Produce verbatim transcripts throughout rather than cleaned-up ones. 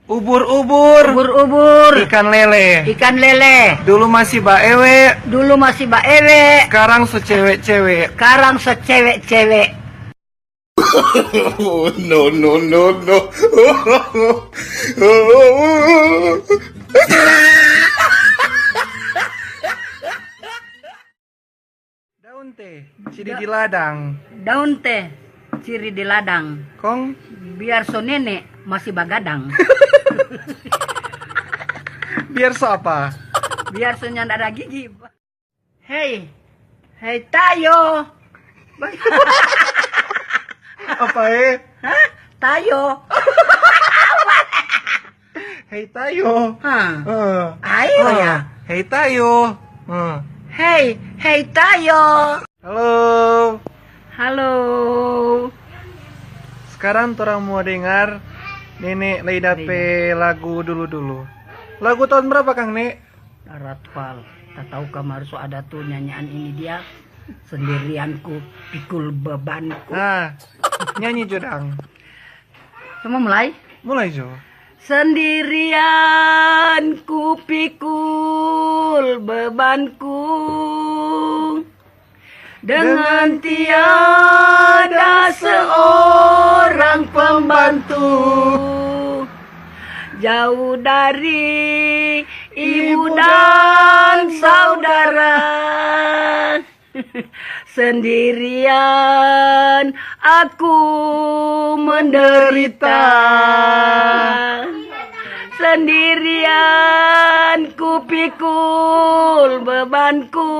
Ubur-ubur. Ubur-ubur. Ikan lele. Ikan lele. Dulu masih baewe. Dulu masih baewe. Sekarang so cewe-cewe. Sekarang so cewe-cewe. No, no, no, no. Daun teh, ciri Da- di ladang. Daun teh, ciri di ladang. Kong? Biar so nene, masih bagadang. Biar so apa? Biar so nyanda ada gigi. Hei, hei Tayo. Apa, eh? Hah? Tayo. Hei Tayo. Hah? Heeh. Ayo. Heeh. Ya. Hei Tayo. Heeh. Hei, hei Tayo. Halo. Halo. Sekarang torang mo dengar Nene Leida pe lagu dulu-dulu. Lagu tahun berapa, Kang Ne? Darat Fal, tatau kamar so ada tu nyanyian ini dia, sendirianku pikul bebanku. Ah, nyanyi jo dang. Cuma mulai? Mulai jo. Sendirianku pikul bebanku. Dengan tiada seorang pembantu, jauh dari ibu dan saudara, sendirian aku menderita. Sendirian kupikul bebanku.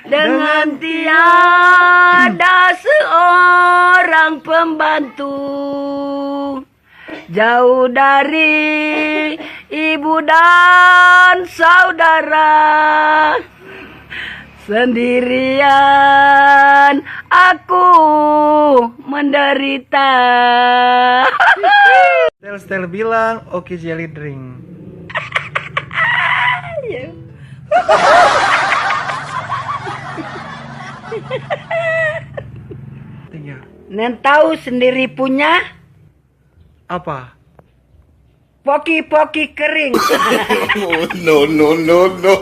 Dengan tiada seorang pembantu, jauh dari ibu dan saudara, sendirian aku menderita. Stel-stel bilang, "Oke, jelly drink." Iya. Tinggal. Neng tahu sendiri punya? Apa? Poki-poki kering. No, no, no, no.